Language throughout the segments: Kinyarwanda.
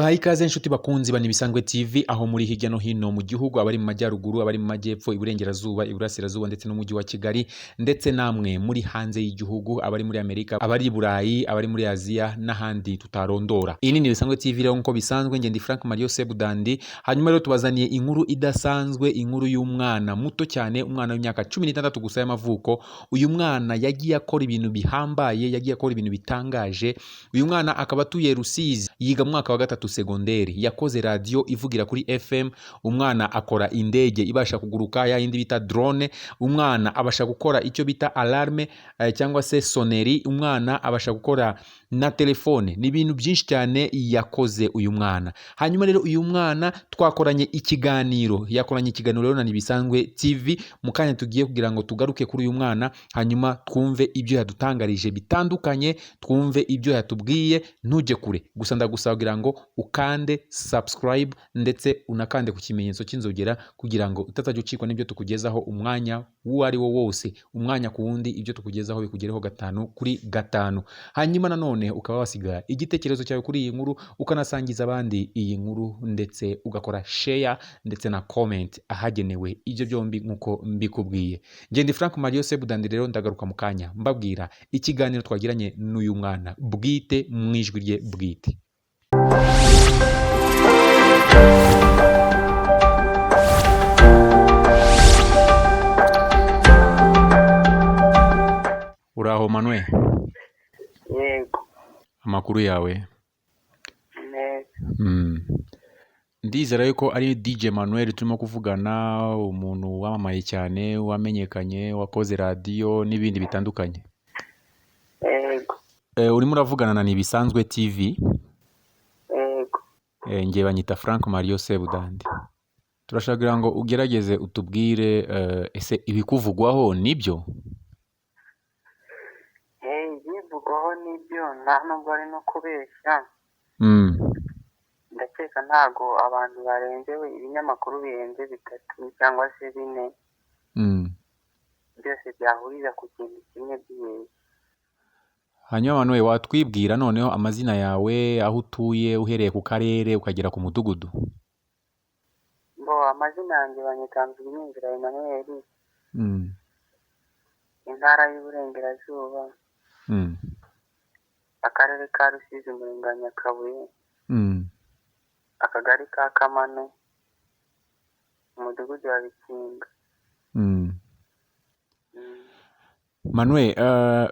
Mbahaye ikaze inshuti bakunzi ba Nibisanzwe TV, aho muri hirya no hino mu gihugu, abari mu majyaruguru, abari mu majyepfo, iburengerazuba, iburasirazuba ndetse n'umujyi wa Kigali, ndetse namwe muri hanze y'igihugu, abari muri Amerika, abari i Burayi, abari muri Aziya n'ahandi tutarondora. Iyi ni Nibisanzwe TV rero, nk'uko bisanzwe njye ndi Frank Mario Sebudandi. Hanyuma rero tubazaniye inkuru idasanzwe, inkuru y'umwana muto cyane, umwana w'imyaka 16 gusa y'amavuko. Uyu mwana yagiye akora ibintu bihambaye, yagiye akora ibintu bitangaje. Uyu mwana akaba atuye Rusizi, yiga mu mwaka wa gatatu segonderi. Yakoze radiyo ivugira kuri FM, umwana akora indege ibasha kuguruka, ya yindi bita drone, umwana abasha gukora icyo bita alarme cyangwa se soneri, umwana abasha gukora na telefone. Ni ibintu byinshi cyane yakoze uyu mwana. Hanyuma rero uyu mwana twakoranye ikiganiro, yakoranye ikiganiro rero na Nibisanzwe TV. Mu kanya tugiye kugira ngo tugaruke kuri uyu mwana, hanyuma twumve ibyo yadutangarije bitandukanye, twumve ibyo yatubwiye. Ntujye kure, gusa ndagusaba kugira ngo ukande subscribe ndetse unakande ku kimenyetso cy'inzogera kugira ngo utazajya ucikwa n'ibyo tukugezaho umwanya uwo ari wo wose, umwanya ku wundi, ibyo tukugezaho bikugereho gatanu kuri gatanu. Hanyuma nanone ukaba wasiga igitekerezo cyawe kuri iyi nkuru, ukanasangiza abandi iyi nkuru, ndetse ugakora share ndetse na comment ahagenewe ibyo byombi nk'uko mbikubwiye. Ngende Frank Mario Sebudandi rero ndagaruka mu kanya mbabwira ikiganiro twagiranye n'uyu mwana bwite mu ijwi rye bwite. Uraho Manuel? Yego. Amakuru yawe? Neza. Ndizera yuko ari DJ Manuel turimo kuvugana, umuntu wamamaye cyane, wamenyekanye, wakoze radiyo n'ibindi bitandukanye. Yego. Urimo uravugana na Nibisanzwe TV. Yego. Njye banyita Frank Mario Sebudandi. Turashaka kugira ngo ugerageze utubwire, ese ibikuvugwaho nibyo? Ibivugwaho nibyo, nta nubwo ari no kubeshya. Ndakeka ntago abantu barenze ibinyamakuru birenze bitatu cyangwa se bine byose byahuriza ku kintu kimwe byibeshya. Hanyuma Manuel, watwibwira noneho amazina yawe, aho utuye, uhereye ku karere ukagera ku mudugudu? Bo amazina yanjye banyita Nzibinzira Emmanuel, intara y'Iburengerazuba, akarere ka Rusizi, umurenge wa Nyakabuye, akagari ka Kamano, umudugudu wa Bikinga. Manuel,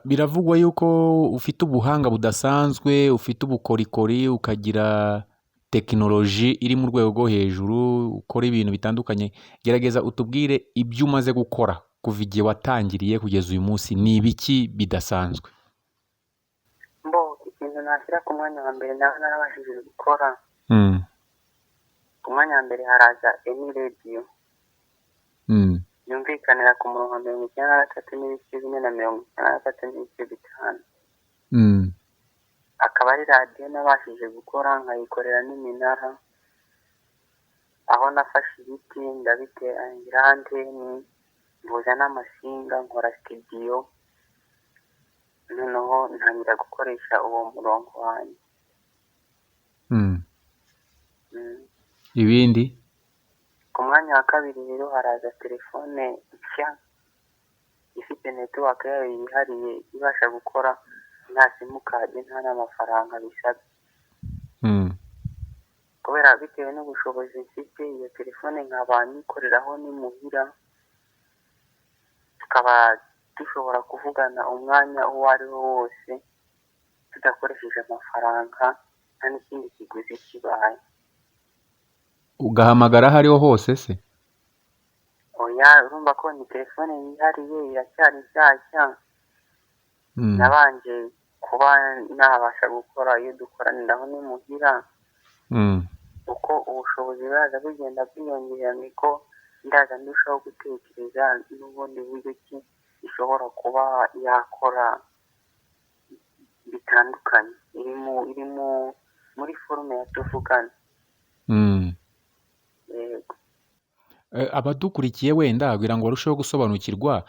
biravugwa yuko ufite ubuhanga budasanzwe, ufite ubukorikori, ukagira tekinoloji iri mu rwego rwo hejuru, ukora ibintu bitandukanye. Gerageza utubwire ibyo umaze gukora kuva igihe watangiriye kugeza uyu munsi, ni ibiki bidasanzwe? Mbo ikintu nashyira ku mwanya wa mbere nawe narabashije gukora, ku mwanya wa mbere haraza Emi Radio yumvikanira ku murongo wa 93.4 na 93.5. Akaba ari radiyo nabashije gukora nkayikorera n'iminara, aho nafashe ibiti ndabitera ngira anteni, mvuza n'amasinga, nkora sitidiyo, noneho ntangira gukoresha uwo murongo wanjye. Ibindi? Ku mwanya wa kabiri rero haraza telefone nshya ifite netiwaka yayo yihariye, ibasha gukora nta simukadi, nta n'amafaranga bisabye. Kubera bitewe n'ubushobozi mfite, iyo telefone nkaba nyikoreraho n'imuhira, tukaba dushobora kuvugana umwanya uwo ari wo wose tudakoresheje amafaranga, nta n'ikindi kiguzi kibaye. Ugahamagara aho ariho hose se? Oya, urumva ko ni telefone yihariye, iracyari nshyashya. Nabanje kuba nabasha gukora iyo dukoraniraho n'imuhira. Uko ubushobozi buraza bugenda bwiyongera niko ndaza ndushaho gutekereza n'ubundi buryo ki ishobora kuba yakora bitandukanye, iri muri forume ya tuvugane. Yego. Abadukurikiye wenda kugira ngo barusheho gusobanukirwa,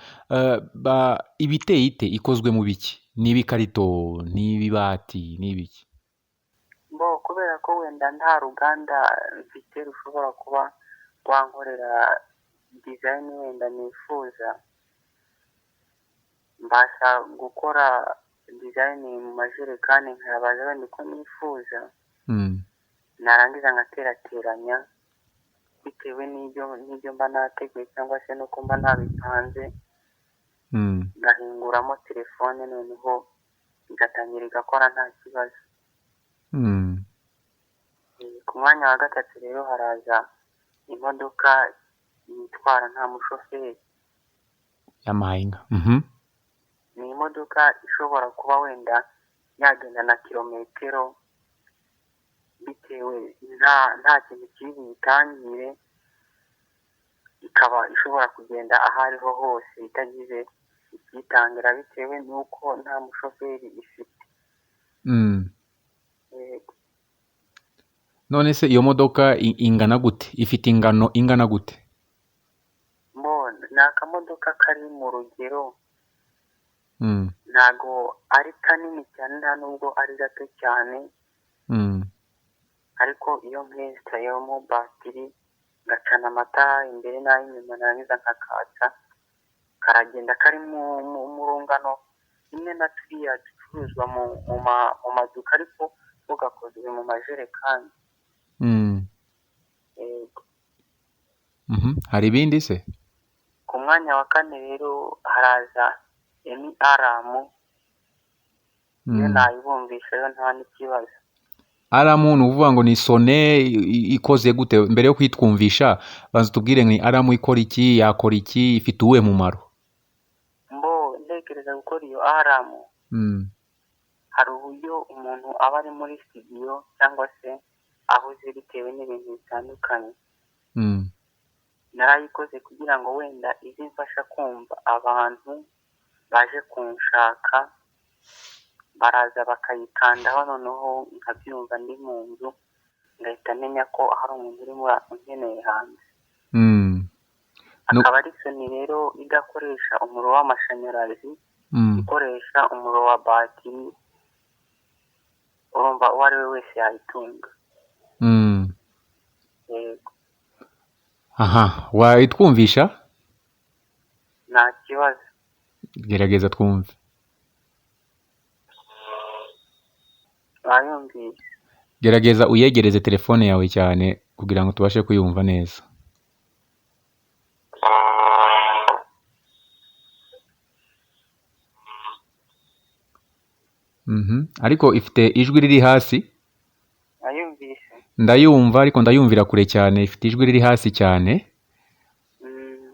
ibiteye ite, ikozwe mu biki? Ni ibikarito, ni ibibati, ni ibiki? Bo kubera ko wenda nta ruganda mfite rushobora kuba rwankorera design wenda nifuza, mbasha gukora design mu majerekani nkayabaza wenda uko nifuza, narangiza nkaterateranya bitewe n'ibyo mba nateguye cyangwa se n'uko mba nabipanze, ngahinguramo telefone noneho igatangira igakora nta kibazo. Ku mwanya wa gatatu rero haraza imodoka yitwara nta mushoferi. Yamayinga. Ni imodoka ishobora kuba wenda yagenda na kilometero bitewe nta kintu kiri buyitangire, ikaba ishobora kugenda aho ariho hose itagize ikiyitangira bitewe n'uko nta mushoferi ifite. Yego. None se iyo modoka ingana gute? Ifite ingano ingana gute? Ni akamodoka kari mu rugero, ntago ari kanini cyane nta nubwo ari gato cyane, ariko iyo nkesitayemo batiri ngacana amatara imbere n'ay'inyuma narangiza nkakatsa, karagenda kari mu rungano kimwe na turiya ducuruzwa mu maduka, ariko ko gakozwe mu majerekani. Yego. Hari ibindi se? Ku mwanya wa kane rero haraza emi aramu, iyo nayibumvisha yo nta n'ikibazo. Aramu ni ukuvuga ngo ni sone ikoze gute? Mbere yo kuyitwumvisha banza tubwire ni aramu ikora iki, yakora iki, ifite uwuhe mumaro? Mbo ntekereza gukora iyo aramu, hari uburyo umuntu aba ari muri studio cyangwa se ahuze bitewe n'ibintu bitandukanye. Narayikoze kugira ngo wenda ize imfasha kumva abantu baje kunshaka, baraza bakayikandaho noneho nkabyumva ndi mu nzu, ngahita menya ko hari umuntu urimo unkeneye hanze. Akaba ari soni rero idakoresha umuriro w'amashanyarazi, ikoresha umuriro wa batiri, urumva uwo ari we wese yayitunga. Yego. Aha, wayitwumvisha? Nta kibazo. Gerageza twumve. Wayumvise? Gerageza uyegereze telefone yawe cyane kugira ngo tubashe kuyumva neza. Ariko ifite ijwi riri hasi? Wayumvise? Ndayumva ariko ndayumvira kure cyane, ifite ijwi riri hasi cyane.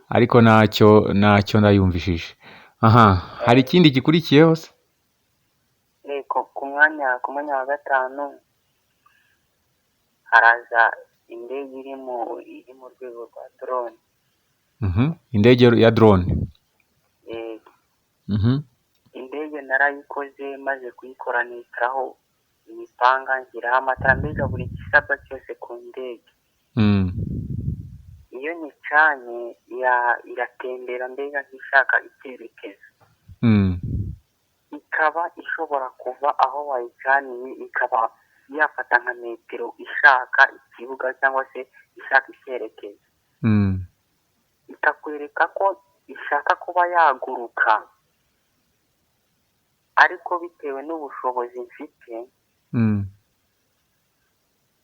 Ariko ntacyo ndayumvishije. Aha, hari ikindi gikurikiyeho se? Ku mwanya wa gatanu haraza indege iri mu rwego rwa drone. Indege ya drone. Yego. Indege narayikoze, maze kuyikora nishyiraho imipanga, nshyiraho amatara, mbega buri gisabwa cyose ku ndege. Iyo nyicanye iratembera mbega nk'ishaka icyerekezo. Ikaba ishobora kuva aho wayicaniye ikaba yafata nka metero ishaka ikibuga cyangwa se ishaka icyerekezo. Ikakwereka ko ishaka kuba yaguruka, ariko bitewe n'ubushobozi mfite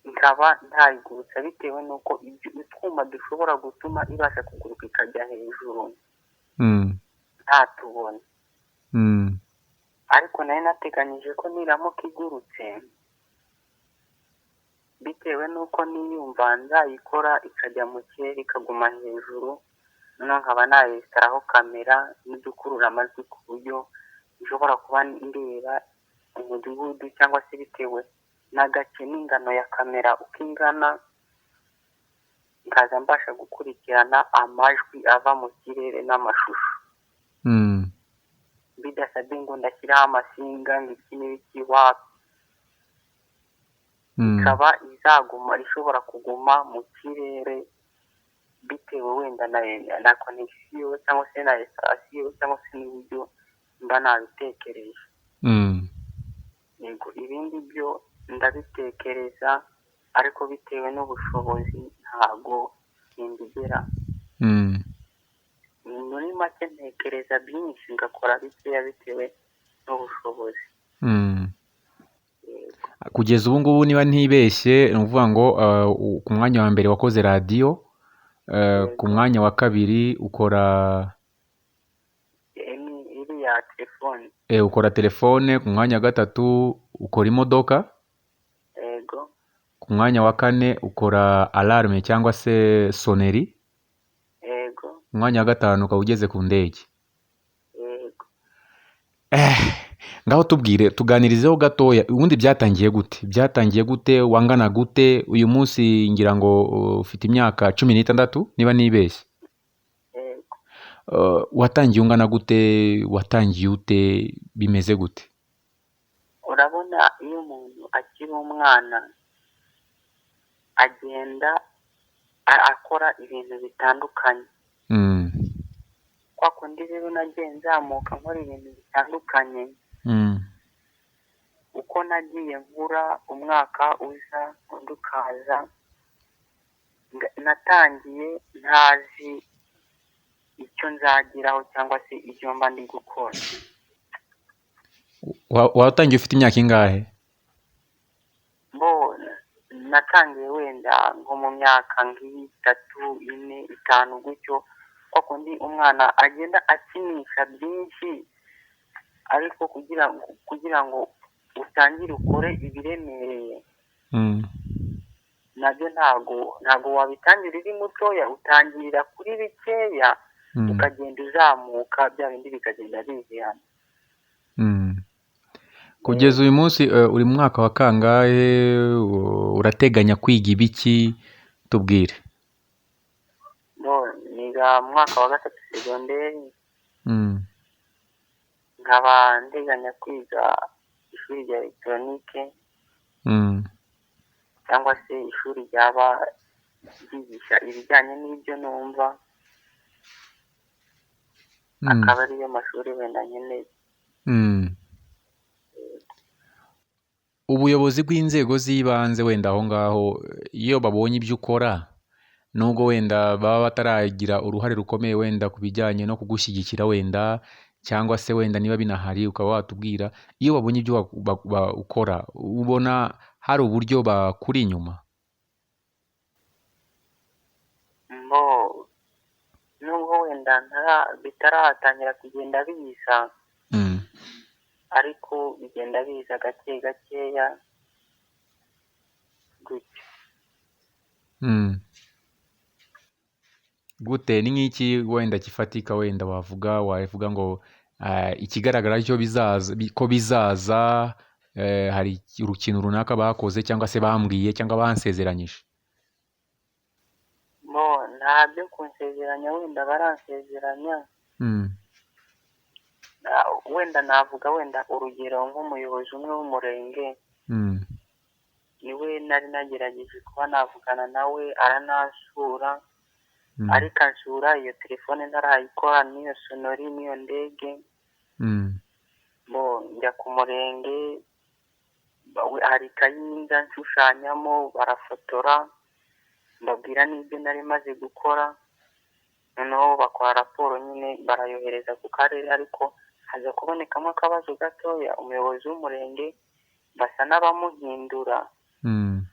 nkaba ntayigurutsa bitewe n'uko utwuma dushobora gutuma ibasha kuguruka ikajya hejuru ntatubona. Ariko nari nateganyije ko niramuka igurutse bitewe n'uko niyumva nzayikora ikajya mu kirere ikaguma hejuru, noneho nkaba nayesitaraho kamera n'udukurura amajwi ku buryo nshobora kuba ndeba umudugudu cyangwa se bitewe n'agace n'ingano ya kamera uko ingana, nkaza mbasha gukurikirana amajwi ava mu kirere n'amashusho. Bidasabye ngo ndashyiraho amasinga ngo iki n'ibiki wapi. Ikaba izaguma ishobora kuguma mu kirere bitewe wenda na connection cyangwa se na installation cyangwa se n'uburyo mba nabitekereje. Yego, ibindi byo ndabitekereza Ariko bitewe n'ubushobozi ntabwo simbigera. Muri make ntekereza byinshi ngakora bikeya bitewe n'ubushobozi. Kugeza ubu ngubu niba ntibeshye, ni ukuvuga ngo ku mwanya wa mbere wakoze radiyo, ku mwanya wa kabiri ukora iriya telefone. Ukora telefone, ku mwanya wa gatatu ukora imodoka. Yego. Ku mwanya wa kane ukora alarme cyangwa se soneri. Yego. Ku mwanya wa gatanu ukaba ugeze ku ndege. Yego. Ngaho tubwire, tuganirizeho gatoya, ubundi byatangiye gute? Byatangiye gute? Wangana gute? Uyu munsi ngira ngo ufite imyaka 16 niba nibeshye. Yego. Watangiye ungana gute? Watangiye ute? Bimeze gute? Urabona iyo umuntu akiri umwana agenda akora ibintu bitandukanye. Kwa kundi rero nagiye nzamuka nkora ibintu bitandukanye. Uko nagiye nkura umwaka uza undi ukaza, natangiye ntazi icyo nzageraho cyangwa se ibyo mba ndi gukora. Watangiye ufite imyaka ingahe? Bo natangiye wenda nko mu myaka nk'itatu, 4, 5 gutyo, kwa kundi umwana agenda akinisha byinshi, ariko kugira ngo utangire ukore ibiremereye, nabyo ntago wabitangira uri mutoya, utangirira kuri bikeya, ukagenda uzamuka, bya bindi bikagenda bizihana. Kugeza uyu munsi uri mu mwaka wa kangahe? Urateganya kwiga ibiki? Tubwire. Niga mu mwaka wa 3 segonderi. Nkaba nteganya kwiga ishuri rya elegitoronike, cyangwa se ishuri ryaba ryigisha ibijyanye n'ibyo numva, akaba ariyo mashuri wenda nkeneye. Ubuyobozi bw'inzego z'ibanze wenda aho ngaho iyo babonye ibyo ukora, nubwo wenda baba bataragira uruhare rukomeye wenda ku bijyanye no kugushyigikira wenda, cyangwa se wenda niba binahari ukaba watubwira, iyo babonye ibyo ukora ubona hari uburyo bakuri inyuma? Nubwo wenda bitaratangira kugenda biza, ariko bigenda biza gake gakeya gutyo. Gute? Ni nk'iki wenda kifatika wenda wavuga ngo ikigaragara cyo bizaza, ko bizaza, hari urukino runaka bakoze cyangwa se bambwiye cyangwa bansezeranyije? Nta byo kunsezeranya wenda baransezeranya. Wenda navuga wenda urugero nk'umuyobozi umwe w'umurenge, niwe nari nagerageje kuba navugana nawe, aranansura, ariko ansura iyo telefone ntarayikora, n'iyo sonori, n'iyo ndege. Njya ku murenge, hari ikayi nza nshushanyamo, barafotora, mbabwira n'ibyo nari maze gukora, noneho bakora raporo nyine barayohereza ku karere, ariko haza kubonekamo akabazo gatoya, umuyobozi w'umurenge basa n'abamuhindura.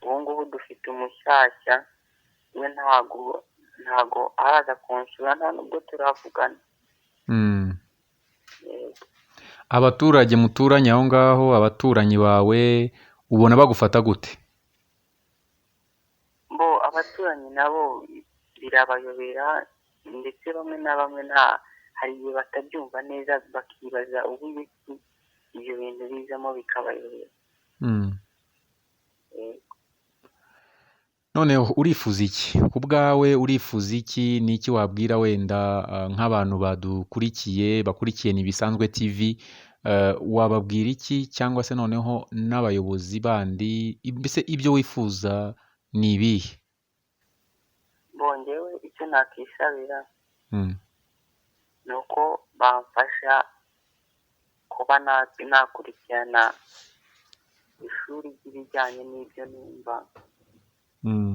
Ubu ngubu dufite umushyashya, we ntago araza kunsura, nta nubwo turavugana. Abaturage muturanye aho ngaho, abaturanyi bawe ubona bagufata gute? Abaturanyi nabo birabayobera, ndetse bamwe na bamwe hari igihe batabyumva neza, bakibaza uburyo ki ibyo bintu bizamo bikabayobera. Noneho urifuza iki ku bwawe? Urifuza iki? Ni iki wabwira wenda nk'abantu badukurikiye, bakurikiye Ntibisanzwe TV, wababwira iki? Cyangwa se noneho n'abayobozi bandi, mbese ibyo wifuza ni ibihe? Bongewe icyo nakisabira ni uko bamfasha kuba nakurikirana ishuri ry'ibijyanye n'ibyo numva.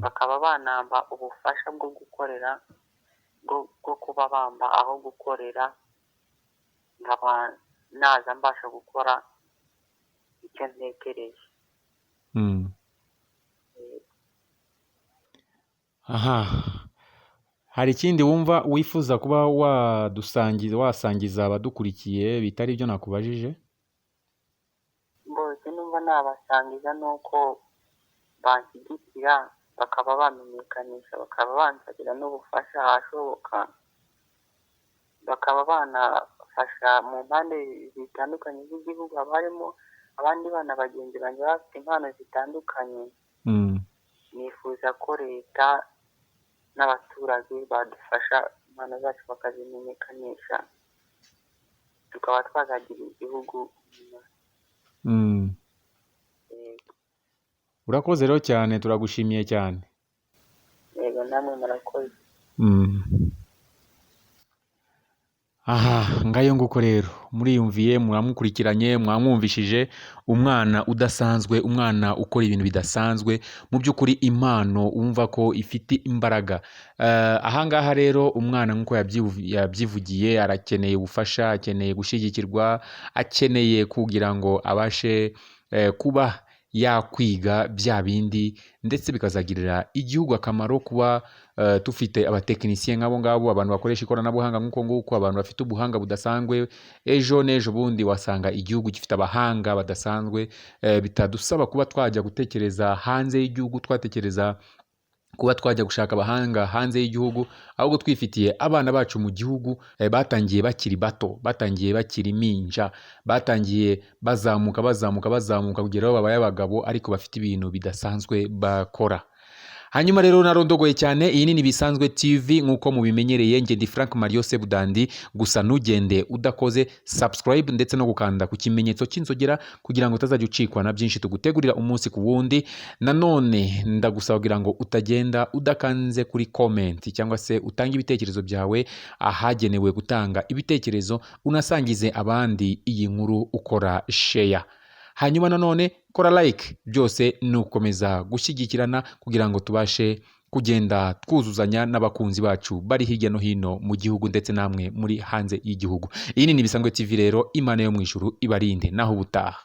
Bakaba banampa ubufasha bwo gukorera, bwo kuba bampa aho gukorera, nkaba naza mbasha gukora icyo ntekereje. Aha hari ikindi wumva wifuza kuba wadusangiza, wasangiza abadukurikiye bitari ibyo nakubajije? Ngo icyo numva nabasangiza ni uko banshyigikira, bakaba bamenyekanisha, bakaba bansabira n'ubufasha ahashoboka, bakaba banafasha mu mpande zitandukanye z'igihugu. Haba harimo abandi bana bagenzi banjye bafite impano zitandukanye. Nifuza ko leta n'abaturage badufasha impano zacu bakazimenyekanisha, tukaba twazagirira igihugu umumaro. Yego. Urakoze rero cyane, turagushimiye cyane. Yego, namwe murakoze. Aha ngayo nguko rero, muriyumviye, muramukurikiranye, mwamwumvishije, umwana udasanzwe, umwana ukora ibintu bidasanzwe, mu by'ukuri impano wumva ko ifite imbaraga. Ahangaha rero umwana nk'uko yabyivugiye, arakeneye ubufasha, akeneye gushyigikirwa, akeneye kugira ngo abashe kuba yakwiga bya bindi, ndetse bikazagirira igihugu akamaro. Kuba dufite abatekinisiye nk'abo ngabo, abantu bakoresha ikoranabuhanga nk'uko nguko, abantu bafite ubuhanga budasanzwe, ejo n'ejo bundi wasanga igihugu gifite abahanga badasanzwe, bitadusaba kuba twajya gutekereza hanze y'igihugu, twatekereza kuba twajya gushaka abahanga hanze y'igihugu, ahubwo twifitiye abana bacu mu gihugu, batangiye bakiri bato, batangiye bakiri iminja, batangiye bazamuka bazamuka bazamuka kugera aho babaye abagabo, ariko bafite ibintu bidasanzwe bakora. Hanyuma rero narondogoye cyane, iyi ni Bisanzwe TV nk'uko mubimenyereye, njye ndi Frank Mario Sebudandi. Gusa ntugende udakoze subscribe ndetse no gukanda ku kimenyetso cy'inzogera kugira ngo utazajya ucikwa na byinshi tugutegurira umunsi ku wundi. Nanone ndagusaba kugira ngo utagenda udakanze kuri comment cyangwa se utange ibitekerezo byawe ahagenewe gutanga ibitekerezo, unasangize abandi iyi nkuru ukora share. Hanyuma nanone kora like, byose ni ugukomeza gushyigikirana kugira ngo tubashe kugenda twuzuzanya n'abakunzi bacu bari hirya no hino mu gihugu ndetse namwe muri hanze y'igihugu. Iyi ni Bisanzwe TV rero, Imana yo mu ijuru ibarinde, naho ubutaha.